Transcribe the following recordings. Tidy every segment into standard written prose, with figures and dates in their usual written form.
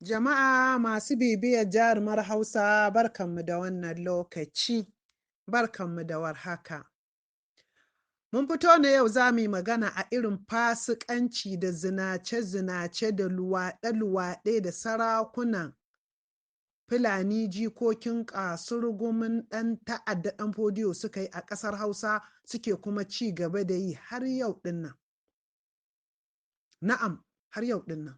Jama'a masu bibiyar Jarumar Hausa, barkanmu da wannan lokaci, barkanmu da warhaka. Mun fito ne yau za mu yi magana a irin fasikanci da zinace-zinace da luwaɗe-luwaɗe da sarakunan Fulani jikokin kasurgumin ɗan ta'adda ɗan Fodiyo suka yi a ƙasar Hausa, suke kuma ci gaba da yi har yau ɗinnan. Na'am, har yau ɗinnan.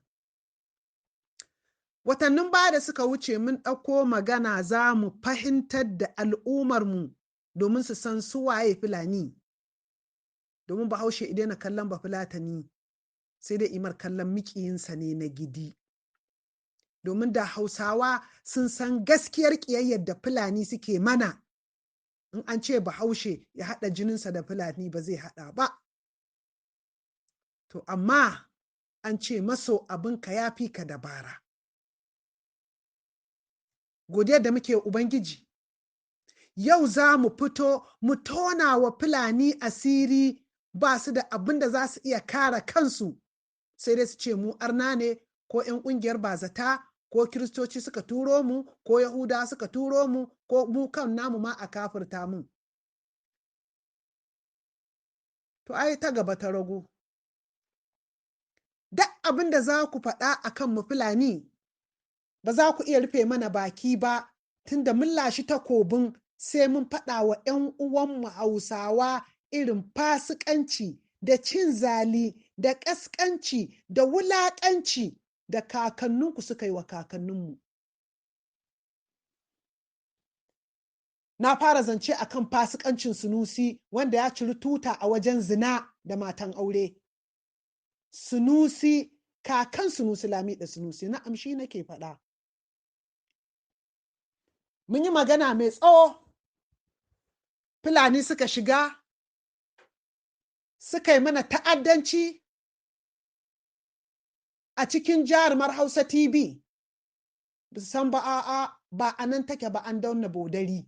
Watannin baya da suka wuce mun ɗauko magana za mu fahimtar da al'ummarmu domin su san su waye Fulani. Domin Bahaushe idan na kallon Bafulatani sai dai imar kallon mikiyinsa ne na gidi. Domin da Hausawa sun san gaskiyar ƙiyayyar da Fulani suke mana, in an ce Bahaushe ya haɗa jininsa da Fulani ba zai haɗa ba. To amma an ce maso abinka ya fi ka dabara. Godiyar da muke Ubangiji, yau za mu fito mu tona wa Fulani asiri, ba su da abin da za su iya kare kansu, sai dai su ce mu arna ne, ko 'yan kungiyar bazata, ko Kiristoci suka turo mu, ko Yahuda suka turo mu, ko mu kan namu ma a kafirta mu. To ai ta gaba ta rago. Duk abin da za ku faɗa a kan mu Fulani, ba za ku iya rufe mana baki ba, tunda mun lashi takobin sai mun faɗa wa 'yan uwanmu Hausawa irin fasikanci da cin zali da ƙasƙanci da wulaƙanci da kakanninku suka yi wa kakanninmu. Na fara zance akan fasikancin Sunusi, wanda ya ciri tuta a wajen zina da matan aure. Sunusi, kakan Sunusi Lamido Sunusi, na'am shi nake faɗa. Mun yi magana mai tsawo, Fulani suka shiga, suka yi mana ta'addanci a cikin Jarumar Hausa TV. Ba su san ba, a'a ba a nan take ba, an dauna bodari.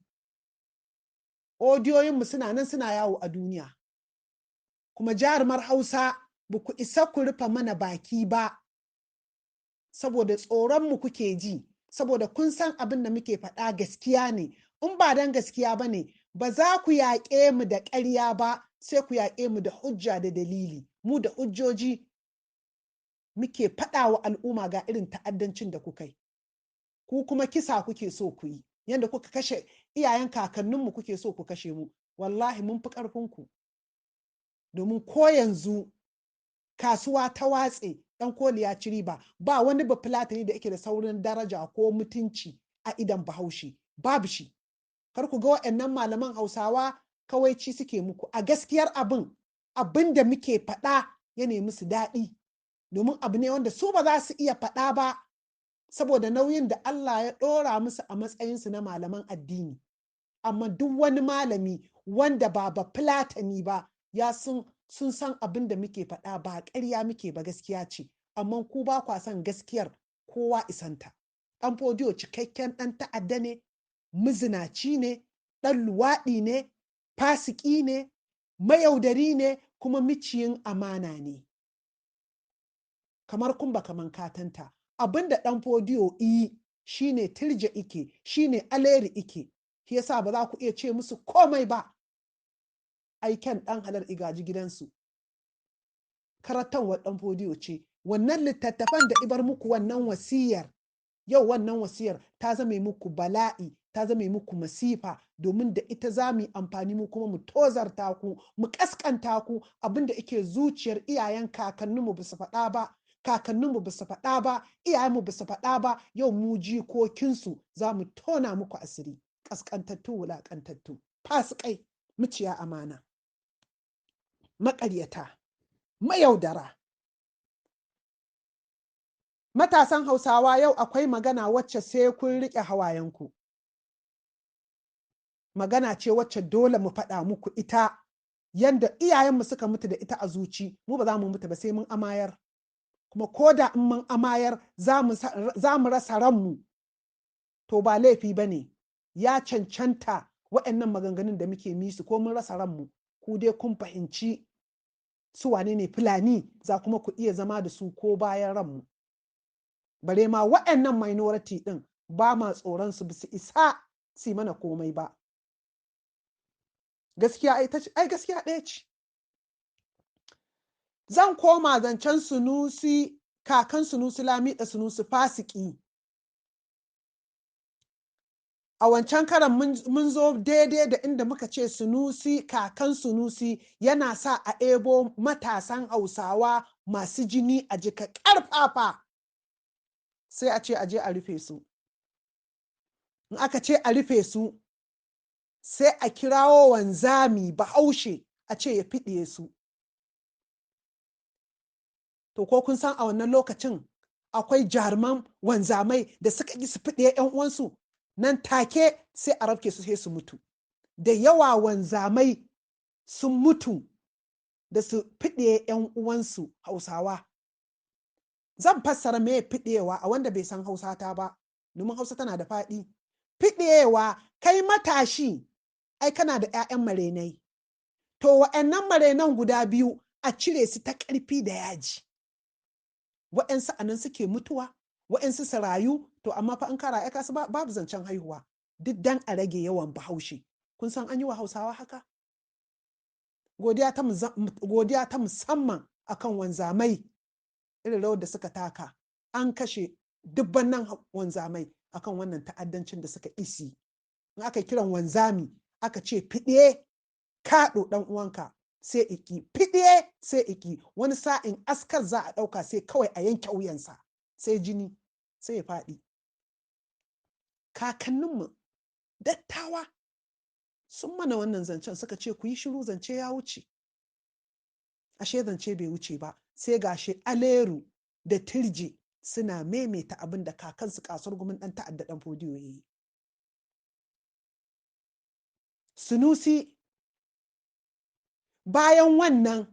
Odiyoyinmu suna nan suna yawo a duniya. Kuma Jarumar Hausa, ba ku isa ku rufe mana baki ba, saboda tsoronmu kuke ji, saboda kun san abin da muke faɗa gaskiya ne. In ba don gaskiya ba ne, ba za ku yaƙe mu da ƙarya ba, sai ku yaƙe mu da hujja da dalili. Mu da hujjoji muke faɗa wa al'umma ga irin ta'addancin da kuka yi. Ku kuma kisa kuke so ku yi, yadda kuka kashe iyayen kakanninmu kuke so ku kashe mu. Wallahi mun fi ƙarfinku. Domin ko yanzu kasuwa ta watse, ɗan koli ya ci riba, ba wani Bafulatani da yake da saurin daraja ko mutunci a idon Bahaushe, babu shi. Kar ku ga waɗannan malaman Hausawa kawaici suke muku. A gaskiyar abin da muke faɗa ya nemi su daɗi, domin abu ne wanda su ba za su iya faɗa ba saboda nauyin da Allah ya ɗora musu a matsayinsu na malaman addini. Amma duk wani malami wanda ba Bafulatani ba ya sun san abin da muke faɗa, ba ƙarya muke ba, gaskiya ce. Amma ku ba kwa son gaskiyar, kowa isanta. Ɗan Fodiyo cikakken ɗan ta'adda ne, mizinaci ne, ɗan luwaɗi ne, fasiki ne, mayaudari ne, kuma miciyin amana ne. Kamar kumba kaman katanta. Abin da ɗan Fodiyo yi shine tirje ike, shine aleri ike. Shi yasa ba za ku iya ce musu komai ba. Aiken ɗan halar igaji gidansu. Karantarwar ɗan Fodiyo ce. Wannan littattafan da ibar muku wannan wasiyar, yau wannan wasiyar ta zame muku bala'i, ta zame muku masifa, domin da ita za mu yi amfani mu kuma mu tozarta ku, mu kaskanta ku. Abin da ike zuciyar iyayen kakanninmu ba su faɗa ba, kakanninmu ba su faɗa ba, iyayenmu ba su faɗa ba, yau mu jikokinsu za mu tona muku asiri. Kaskantattu, wulaƙantattu, fasikai, muciya amana, maƙaryata, mayaudara. Matasan Hausawa, yau akwai magana wacce sai kun riƙe hawayenku. Magana ce wacce dole mu faɗa muku ita, yanda iyayenmu suka mutu da ita a zuci, mu ba za mu mutu ba sai mun amayar. Kuma ko da in mun amayar za mu rasa ranmu, to ba laifi ba ne. Ya cancanta waɗannan maganganun da muke misu, ko mun rasa ranmu, ku dai kun fahimci su wane ne Fulani, za kuma ku iya zama da su ko bayan ranmu. Bare ma waɗannan minority ɗin ba ma tsoron su, su isa su mana komai ba. Gaskiya ai gaskiya ɗaya ce. Zan koma zancen Sunusi, kakan Sunusi Lamiɗa Sunusi fasiki. A wancan karan mun zo daidai da inda muka ce Sunusi, kakan Sunusi yana sa a ebo matasan Hausawa masu jini a jika ƙarfafa, sai a ce a je a rufe su. In aka ce a rufe su, sai a kirawo wanzami Bahaushe a ce ya fiɗiye su. To ko kun san a wannan lokacin akwai jaruman wanzamai da suka ƙi su fiɗiye 'yan uwansu? Nan take sai a rafke su, sai su mutu. Da yawa wanzamai sun mutu da su fiɗiye 'yan uwansu Hausawa. Zan fassara me fiɗiyewa a wanda bai san Hausa ta ba, domin Hausa tana da faɗi. Fiɗiyewa, kai matashi ai kana da 'ya'yan marenai, to wa'annan marenan guda biyu a cire su ta ƙarfi da yaji. Wa'ansu anan suke mutuwa, wa'ansu su rayu. To amma fa an kara aika su, babu zancen haihuwa, duk dan a rage yawan Bahaushe. Kun san an yi wa Hausawa haka? Godiya ta musamman akan wanzamai, irin rawar da suka taka. An kashe dubban nan wanzamai akan wannan ta'addancin da suka isi. In aka kiran wanzami aka ce fiɗe kaɗo ɗan uwanka, sai iki fiɗe, sai iki. Wani sa'in askar za a ɗauka, sai kawai a yanke wuyansa, sai jini sai ya faɗi. Kakanninmu dattawa sun mana wannan zancen, suka ce ku yi shiru, zance ya wuce. Ashe zance bai wuce ba, sai gashi Aleru da Turji suna maimaita abin da kakansu Kasuwar Gumin ɗan ta'adda ɗan Fodiyo ya yi. Sunusi, bayan wannan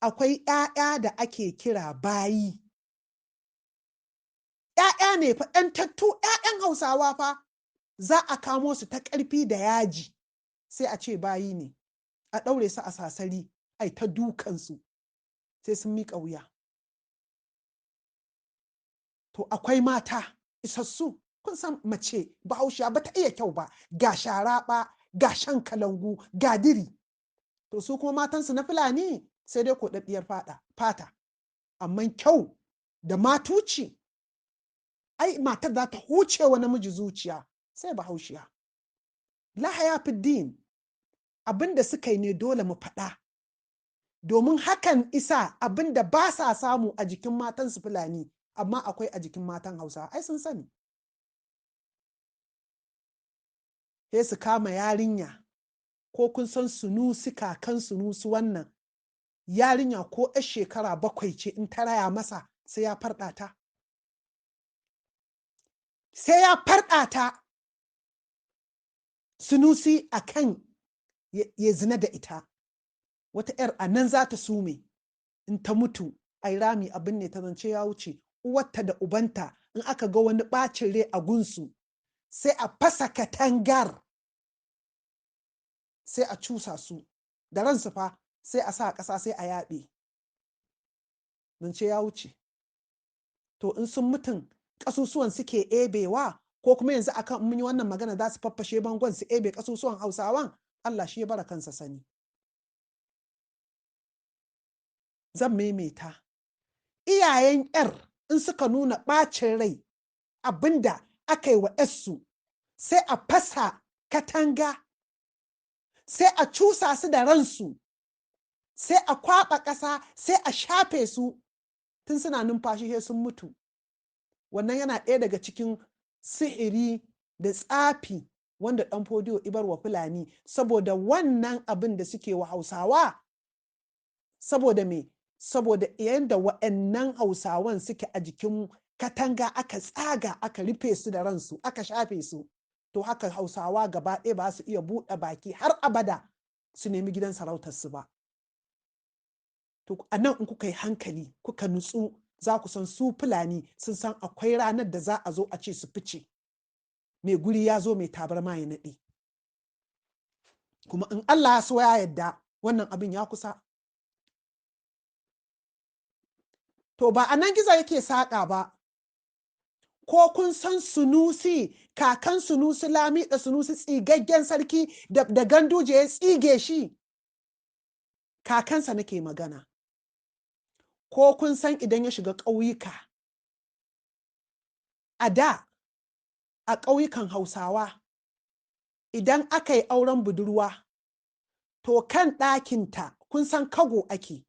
akwai 'ya'ya da ake kira bayi. 'Ya'ya ne fa, 'yantattu 'ya'yan Hausawa fa, za a kamo su ta ƙarfi da yaji, sai a ce bayi ne, a ɗaure su a sasari, ai ta dukansu sai sun miƙa wuya. To akwai mata isassu, kun san mace Bahaushiya ba ta iya kyau ba, ga sharaɓa, ga shan kalangu, ga diri. To su kuma matansu na Fulani sai dai koɗaɗɗiyar fata, amma kyau da matuci, ai matar za ta huce wa namiji zuciya sai Bahaushiya. La haya fi din, abinda suka yi ne dole mu faɗa, domin hakan isa abinda ba sa samu a jikin matansu Fulani amma akwai a jikin matan Hausa, ai sun sani. Sai su kama yarinya, ko kun san Sunusi, kakan Sunusi wannan yarinya ko 'yar shekara 7 ce, in ta raya masa sai ya farɗa ta. Sai ya farɗa ta Sunusi a kan ya zina da ita. Wata 'yar a nan za ta sume, in ta mutu ai rami abin ne ta zance ya wuce. Uwarta da ubanta in aka ga wani ɓacin rai a gunsu, sai a fasa katangar, sai a cusa su da ransu fa, sai a sa ƙasa, sai a yaɓe, zance ya wuce. To in sun mutun ƙasusuwan suke ebewa, ko kuma yanzu akan mun yi wannan magana za su faffashe bangon su ebe ƙasusuwan Hausawan, Allah shi ya bara kansa sani. Zan maimaita, iyayen 'yar in suka nuna ɓacin rai abinda aka yi wa 'yarsu, sai a fasa katanga, sai a cusa su da ransu, sai a kwaɓa ƙasa, sai a shafe su tun suna numfashi sai sun mutu. Wannan yana ɗaya daga cikin sihiri da tsafi wanda ɗan Fodiyo ibar wa Fulani, saboda wannan abin da suke wa Hausawa. Saboda me? Saboda yanda wa'annan Hausawan suke a jikin katanga aka tsaga aka rufe su da ransu aka shafe su, to haka Hausawa gaba ɗaya ba su iya buɗe baki har abada su nemi gidan sarautarsu ba. To a nan in kuka yi hankali kuka nutsu, za ku san su Fulani sun san akwai ranar da za a zo a ce su fice. Mai guri ya zo mai tabarma ya naɗe. Kuma in Allah ya so ya yadda wannan abin ya kusa. To ba a nan gizo yake saƙa ba. Ko kun san Sunusi, kakan Sunusi Lamiɗo Sunusi, tsigaggen sarki da Ganduje ya tsige shi? Kakansa nake magana. Ko kun san idan ya shiga ƙauyuka, a da a ƙauyukan Hausawa, idan aka yi auren budurwa, to kan ɗakinta, kun san kago ake,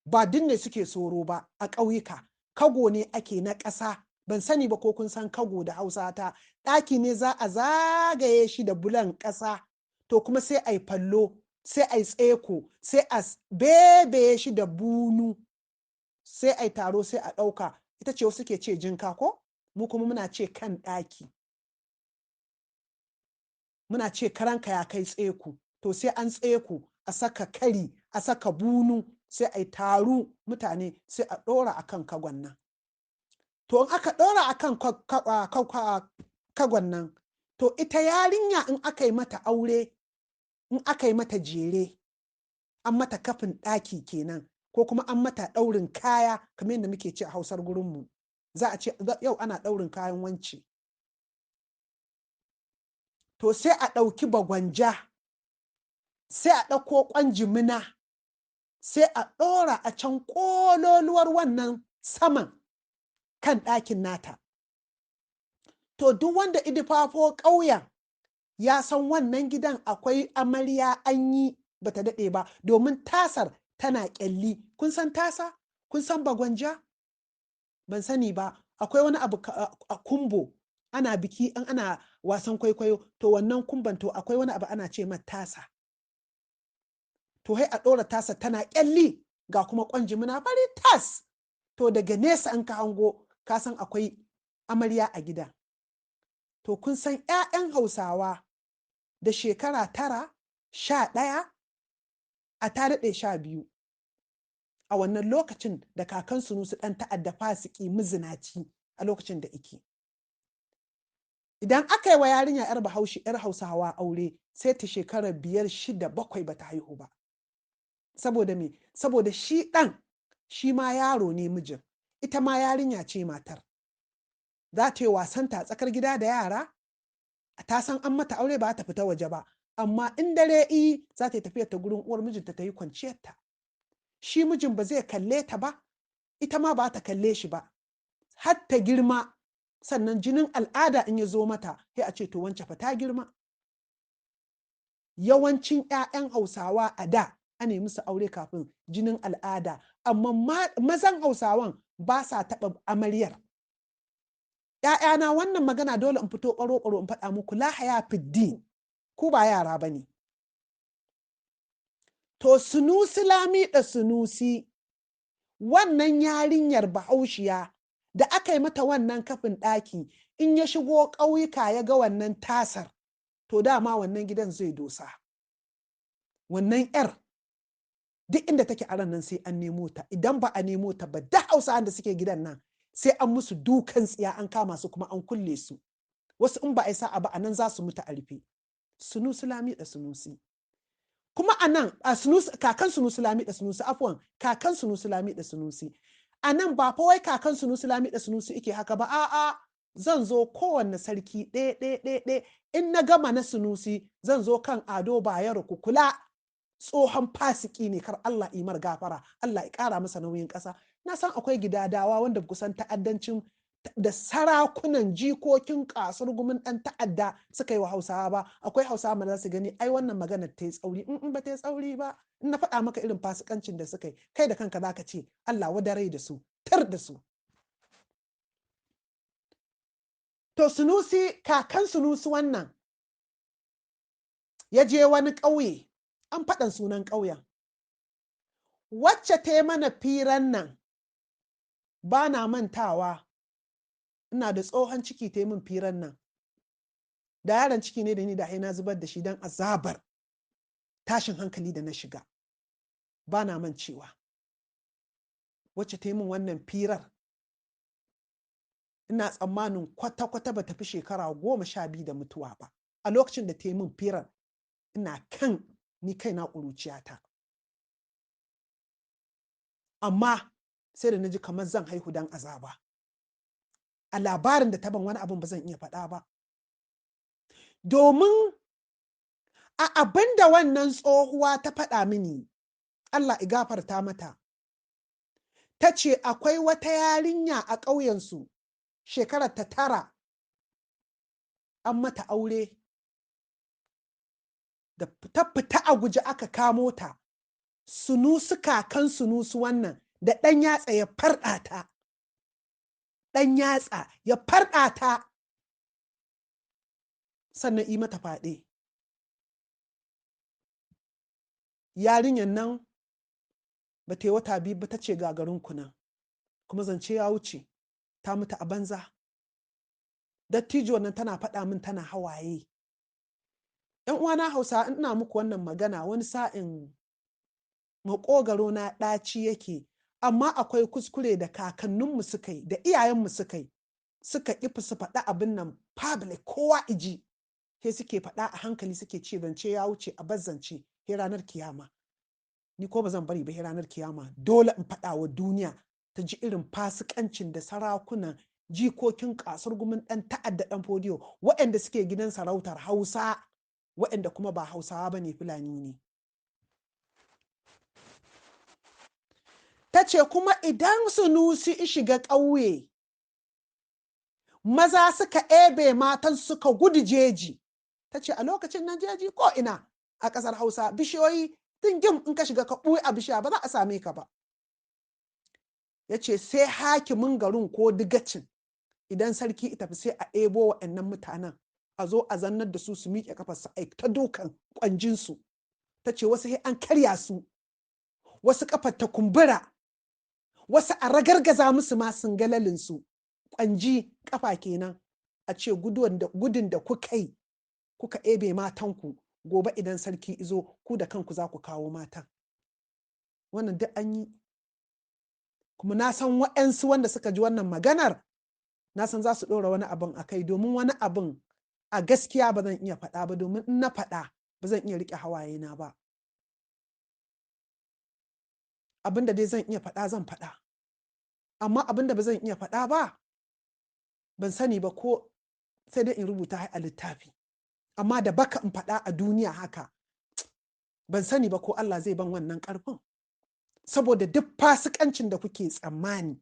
ba duk ne suke soro ba a ƙauyuka, kago ne ake na ƙasa. Ban sani ba ko kun san kago da Hausa ta. Ɗaki ne za a zagaye shi da bulan ƙasa, to kuma sai a yi fallo, sai a yi tseko, sai a bebeye shi da bunu, sai a yi taro, sai a ɗauka. Ita ce wasu ke ce jinka, ko mu kuma muna ce kan ɗaki, muna ce karanka ya kai tseko. To sai an tseko, a saka kari, a saka bunu, sai a yi taru mutane, sai a ɗora a kan kagon nan. To in aka ɗora a kan kagon nan, to ita yarinya in aka yi mata aure, in aka yi mata jere, an mata kafin ɗaki kenan, ko kuma an mata ɗaurin kaya, kamar yadda muke ce a Hausar gurinmu, za a ce yau ana ɗaurin kayan wance. To sai a ɗauki bagwanja, sai a ɗauko ƙwan jimina, sai a ɗora a can ƙololuwar wannan saman kan ɗakin nata. To duk wanda idifafo ƙauyen ya san wannan gidan akwai amarya an yi bata daɗe ba, domin tasar tana ƙyalli. Kun san tasa? Kun san bagwanja? Ban sani ba. Akwai wani abu a kumbo, ana biki, an ana wasan kwaikwayo, to wannan kumban, to akwai wani abu ana ce mata tasa. To hai a ɗora tasa tana ƙyalli, ga kuma ƙwanjimina fari tas. To daga nesa an ka hango, ka san akwai amarya a gida. To kun san 'ya'yan Hausawa da shekara 9, 11, a ta daɗe 12. A wannan lokacin da kakan Sunusi ɗan ta'adda fasiki mazinaci a lokacin da ike. Idan aka yi wa yarinya 'yar Bahaushe, 'yar Hausawa aure, sai ta shekara 5, 6, 7 bata haihu ba. Saboda me? Saboda shi ɗan, shi ma yaro ne mijin, ita ma yarinya ce matar. Za ta yi wasanta a tsakar gida da yara, ta san an mata aure ba ta fita waje ba, amma in dare yi za ta yi tafiyar ta gurin uwar mijinta ta yi kwanciyarta. Shi mijin ba zai kalle ta ba, ita ma ba ta kalle shi ba, har ta girma. Sannan jinin al'ada in ya zo mata, sai a ce to wance fa ta girma. Yawancin 'ya'yan Hausawa a da ana yi musu aure kafin jinin al'ada, amma mazan Hausawan ba sa taɓa amaryar. ‘Ya'yana, wannan magana dole in fito ɓaro-ɓaro in faɗa muku, la haya fiddin, ku ba yara ba ne. To Sunusi Lamiɗo Sunusi, wannan yarinyar Bahaushiya da aka yi mata wannan kafin ɗaki, in ya shigo ƙauyuka ya ga wannan tasar, to dama wannan gidan zai dosa. Wannan 'yar duk inda take a ran nan sai an nemo ta. Idan ba a nemo ta ba, duk Hausawan da suke gidan nan sai an musu dukan tsiya, an kama su kuma an kulle su. Wasu in ba a yi sa'a ba a nan za su mutu a rufe. Sunusi Lamiɗo Sunusi. Kuma a nan, a Sunusi, kakan Sunusi Lamiɗo Sunusi, afuwan, kakan Sunusi Lamiɗo Sunusi. A nan ba fa wai kakan Sunusi Lamiɗo Sunusi ike haka ba, a'a, zan zo kowanne sarki ɗaya, ɗaya, ɗaya, ɗaya. In na gama na Sunusi, zan zo kan Ado Bayero. Ku kula, tsohon fasiki ne, kar Allah imar gafara, Allah ya ƙara masa nauyin ƙasa. Na san akwai gidadawa wanda kusan ta'addancin da sarakunan jikokin kasar gumin ɗan ta'adda suka yi wa Hausawa ba. Akwai Hausawa ma za su gani ai wannan magana ta yi tsauri. In ba ta yi tsauri ba, in na faɗa maka irin fasikancin da suka yi, kai da kanka zaka ce Allah wadarai da su, tar da su. To Sunusi, kakan Sunusi wannan ya je wani ƙauye, an faɗan sunan ƙauyen, wacce ta yi mana firan nan, ba na mantawa, ina da tsohon ciki ta yi min firan nan, da yaron ciki ne da ni da na zubar da shi don azabar tashin hankali da na shiga, ba na mancewa. Wacce ta yi min wannan firar, ina tsammanin kwata-kwata ba ta fi shekara 12 da mutuwa ba. A lokacin da ta yi min firar, ina kan ni kaina ƙuruciyata. Amma sai da na ji kamar zan haihu don azaba. A labarin da ta ban, wani abin ba zan iya faɗa ba. Domin a abin da wannan tsohuwa ta faɗa mini, Allah i gafarta mata, ta ce akwai wata yarinya a ƙauyensu, shekarar ta 9, an mata aure, da ta fita a guje aka kamo ta, Sunusu kakan Sunusu wannan da ɗan yatsa ya farɗa ta, ɗan yatsa ya farɗa ta, sannan yi mata faɗe. Yarinyar nan ba ta yi wata 2 ba ta ce gagarin kunan, kuma zance ya wuce, ta mutu a banza. Dattijo nan tana faɗa min tana hawaye. ‘Yan uwana Hausa, ina muku wannan magana wani sa'in maƙogaro na ɗaci yake, amma akwai kuskure da kakanninmu suka yi da iyayenmu suka yi, suka ƙi su faɗa abin nan public kowa iji, sai suke faɗa a hankali, suke ce zance ya wuce, a bazzance sai ranar kiyama. Ni ko ba zan bari ba sai ranar kiyama, dole in faɗa wa duniya ta ji irin fasikancin da sarakunan jikokin kasar gumin ɗan ta'adda ɗan Fodiyo, waɗanda suke gidan sarautar Hausa, waɗanda kuma ba Hausawa ba ne, Fulani ne. Ta ce kuma idan Sunusi shiga ƙauye, maza suka ebe matan suka gudu jeji. Ta ce a lokacin nan jeji ko ina a ƙasar Hausa bishiyoyi dingin, in ka shiga ka ɓuya a bishiya ba za a same ka ba. Ya ce sai hakimin garin ko digacin, idan sarki ita tafi, sai a ebo waɗannan mutanen a zo a zannar da su, su miƙe kafarsu, a ta dukan ƙwanjinsu. Ta ce wasu sai an karya su, wasu kafar ta kumbura, wasu a ragargaza musu ma singalalinsu, ƙwanji kafa kenan. A ce gudun da kuka yi kuka ebe matanku, gobe idan sarki izo ku da kanku za ku kawo matan. Wannan duk an yi. Kuma na san waɗansu wanda suka ji wannan maganar, na san za su ɗora wani abin a kai, domin wani abin a gaskiya ba zan iya faɗa ba, domin in na faɗa ba zan iya riƙe hawayena ba. Abin da dai zan iya faɗa zan faɗa, amma abin da ba zan iya faɗa ba ban sani ba, ko sai dai in rubuta a littafi. Amma da baka in faɗa a duniya haka, ban sani ba ko Allah zai ban wannan ƙarfin. Saboda duk fasikancin da kuke tsammani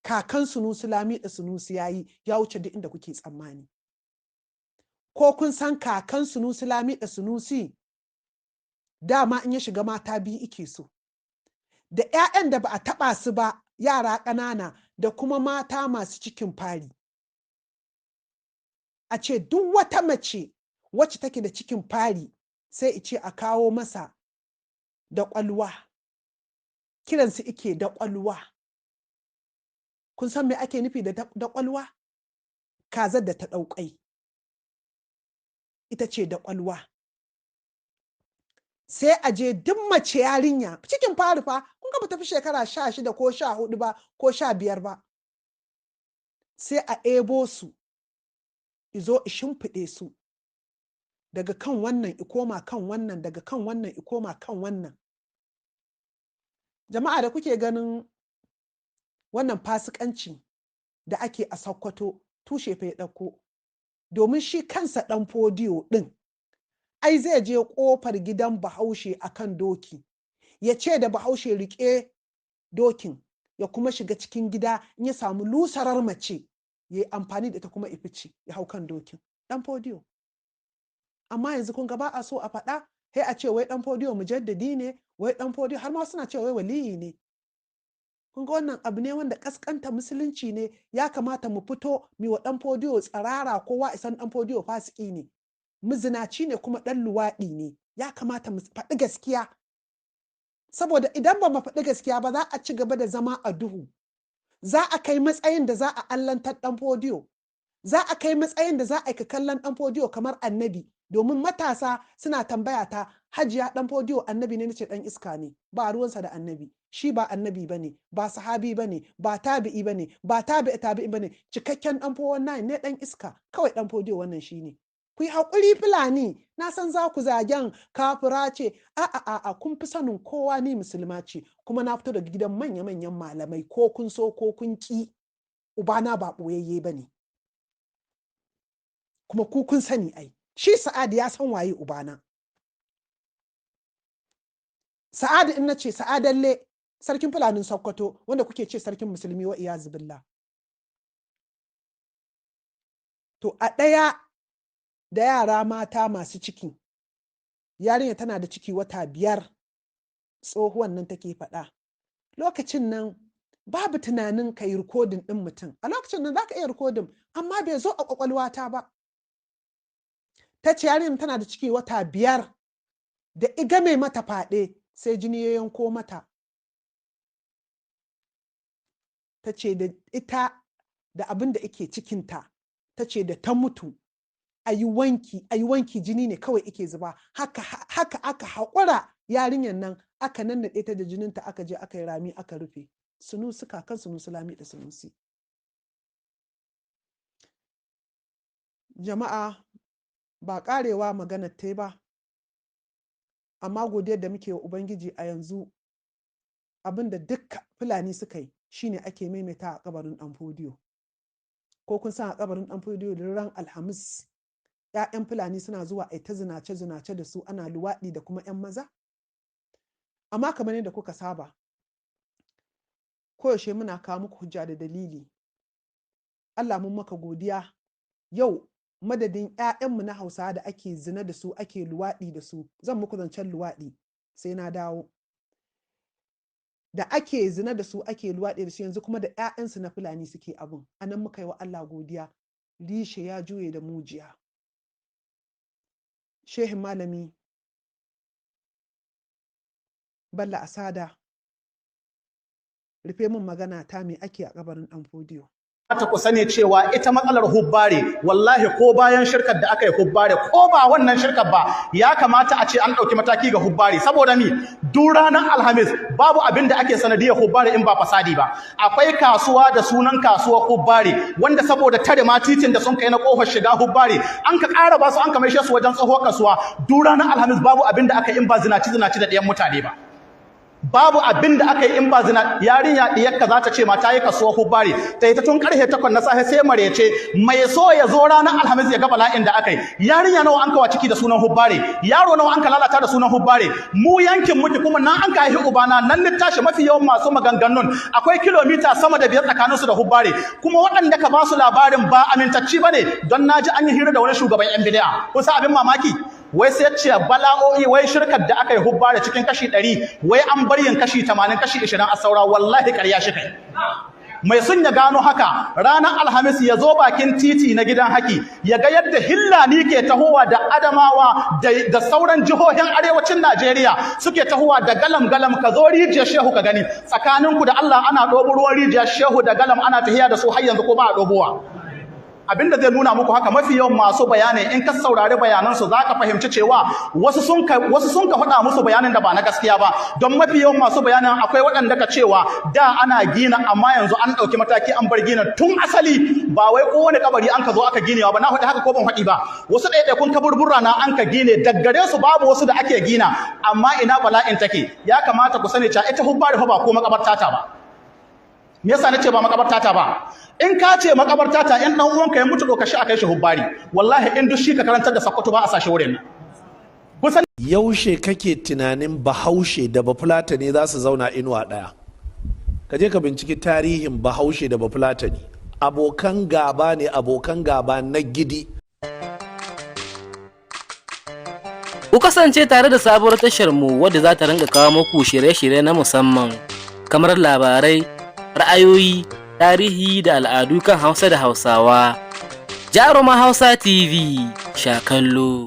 kakan Sunusi Lamido Sunusi yayi, ya wuce duk inda kuke tsammani. Ko kun san kakan Sunusi Lamido Sunusi dama in ya shiga mata 2 ike so, da 'ya'yan da ba a taɓa su ba, yara ƙanana, da kuma mata masu cikin fari. A ce duk wata mace wacce take da cikin fari sai ice a kawo masa da ƙwalwa, kiransu ike da ƙwalwa. Kun san me ake nufi da ƙwalwa? Kazar da ta ɗauƙai ita ce da ƙwalwa. Sai a je duk mace yarinya cikin fari fa, kun ga ba tafi shekara 16 ko 14 ba ko 15 ba, sai a ebo su izo i shimfiɗe su daga kan wannan i koma kan wannan, daga kan wannan i koma kan wannan. Jama'a da kuke ganin wannan fasikanci da ake a Sokoto, tushe fa ya ɗauko. Domin shi kansa ɗan Fodiyo ɗin ai zai je ƙofar gidan Bahaushe akan doki, ya ce da Bahaushe riƙe dokin, ya kuma shiga cikin gida in ya samu lusarar mace ya yi amfani da ita kuma ifici ya hau kan dokin. Ɗan Fodiyo. Amma yanzu kun ga ba a so a faɗa, sai a ce wai ɗan Fodiyo mujaddadi ne, wai ɗan Fodiyo, har ma suna cewa wai waliyi ne. Kun ga wannan abu ne wanda kaskanta musulunci ne. Ya kamata mu fito mi wa ɗan Fodiyo tsirara, kowa isan ɗan Fodiyo fasiki ne, muzinaci ne, kuma ɗan luwaɗi ne. Ya kamata mu faɗi gaskiya, saboda idan ba mu faɗi gaskiya ba za a ci gaba da zama a duhu. Za a kai matsayin da za a allantar ɗan Fodiyo, za a kai matsayin da za a aika kallon ɗan Fodiyo kamar annabi. Domin matasa suna tambaya ta, Hajiya ɗan Fodiyo annabi ne? Nace ɗan iska ne, ba ruwansa da annabi. Shi ba annabi bane, ba sahabi bane, ba tabi'i bane, ba tabi'i tabi'i bane, cikakken ɗan 419 ne, ɗan iska kawai ɗan Fodiyo. Wannan shine. Ku yi haƙuri Fulani, na san za ku zagen kafira ce. A'a a'a, kun fi sanin kowa ni musulma ce, kuma na fito daga gidan manya-manyan malamai, ko kun so ko kun ki. Ubana ba ɓoyayye ba ne, kuma ku kun sani ai. Shi Sa'ad ya san waye ubana. Sa'ad, in na ce Sa'adalle, sarkin Fulanin Sokoto, wanda kuke ce sarkin musulmi, wa iyazu billah. To a ɗaya da yara mata masu ciki, yarinya tana da ciki wata 5, tsohuwan nan take faɗa. Lokacin nan babu tunanin ka yi rikodin ɗin mutum. A lokacin nan za ka iya rikodin, amma bai zo a ƙwaƙwalwata ba. Ta ce yarinyar tana da ciki wata 5, da iga mai mata faɗe, sai jini ya yanko mata. Ta ce da ita da abin da ike cikinta, ta ce da ta mutu, a yi wanki, a yi wanki, jini ne kawai ike zuba. Haka, haka aka haƙura yarinyar nan, aka nannaɗe ta da jininta, aka je aka yi rami aka rufe. Sunusi, kakan Sunusi Lami da Sunusi. Jama'a, ba ƙarewa maganar ta ba, amma godiyar da muke wa Ubangiji a yanzu, abin da duk Fulani suka yi shine ake maimaita a kabarin Ɗan Fodiyo. Ko kun san a kabarin Ɗan Fodiyo da ran Alhamis 'ya'yan Fulani suna zuwa a ta zinace-zinace da su, ana luwaɗi da kuma 'yan maza? Amma kamar yadda kuka saba, koyaushe muna kawo muku hujja da dalili. Allah mun maka godiya, yau madadin 'ya'yanmu na Hausa da ake zina da su, ake luwaɗi da su, zan muku zancen luwaɗi sai na dawo. Da ake zina da su, ake luwaɗi da su, yanzu kuma da 'ya'yansu na Fulani suke abun. Anan muka yi wa Allah godiya, rishe ya juye da mujiya. Shehin Malami Balla Asada, rufe min magana ta, me ake a kabarin Ɗan Fodiyo? Ta ku sani cewa ita matsalar hubbare, wallahi ko bayan shirkar da aka yi hubbare, ko ba wannan shirkar ba, ya kamata a ce an ɗauki mataki ga hubbare. Saboda mi? Duk ranar Alhamis babu abin da ake sanadiyar hubbare in ba fasadi ba. Akwai kasuwa da sunan kasuwar hubbare, wanda saboda tare ma titin da sun kai na kofar shiga hubbare, an ka ƙara ba su, an ka maishe su wajen tsohuwar kasuwa. Duk ranar Alhamis babu abin da aka yi in ba zinaci zinaci da ɗiyan mutane ba. Babu abin da aka yi in ba zina. Yarinya diyarka za ta ce ma ta yi kasuwa hubbare, ta yi ta tun karfe 8 na safe sai marece. Mai so ya zo ranar Alhamis ya ga bala'in da aka yi. Yarinya nawa an kawa ciki da sunan hubbare? Yaro nawa an ka lalata da sunan hubbare? Mu yankin muke, kuma nan an ka haihi ubana, nan ni tashi. Mafi yawan masu maganganun akwai kilomita sama da 5 tsakanin su da hubbare, kuma waɗanda ka ba su labarin ba amintacci bane. Don naji an yi hira da wani shugaban yan bid'a, kusa abin mamaki, wai sai ce bala'o'i, wai shirkar da aka yi hubbare cikin kashi 100, wai an bar yin kashi 80, kashi 20 a saura. Wallahi ƙarya shi kai. Mai sun ya gano haka, ranar Alhamis ya zo bakin titi na Gidan Haki, ya ga yadda Hillani ke tahowa da Adamawa da sauran jihohin arewacin Najeriya suke tahowa da galam galam. Ka zo Rijiyar Shehu ka gani. Tsakaninku da Allah, ana ɗobo ruwan Rijiyar Shehu da galam ana tahiya da su har yanzu, ko ba a ɗobowa? Abinda zai nuna muku haka, mafi yawan masu bayanai, in ka saurari bayanansu, za ka fahimci cewa wasu sun ka faɗa musu bayanin da ba na gaskiya ba. Don mafi yawan masu bayanin, akwai waɗanda ka cewa da ana gina, amma yanzu an ɗauki mataki an bar gina. Tun asali ba wai kowane kabari an ka zo aka ginewa ba. Na faɗi haka ko ban faɗi ba? Wasu ɗaiɗaikun kaburbura na an ka gine, daggare su babu wasu da ake gina. Amma ina bala'in take? Ya kamata ku sani cewa ita hubbari fa ba ko makabarta ta ba. Me yasa nace ba makabarta ta ba? In ka ce makabarta ta, in dan uwanka ya mutu, doka shi a kai shi hubbari. Wallahi in duk shi ka karantar da Sakkwato, ba a sashi wurin nan. Kusan Yaushe kake tunanin Bahaushe da Bafulatani za su zauna inuwa ɗaya? Ka je ka binciki tarihin Bahaushe da Bafulatani, abokan gaba ne, abokan gaba na gidi. Ku kasance tare da sabuwar tashar mu wadda za ta ringa kawo muku shirye-shirye na musamman kamar labarai, ra'ayoyi, tarihi da al'adu kan Hausa da Hausawa. Jaruma Hausa TV, sha kallo.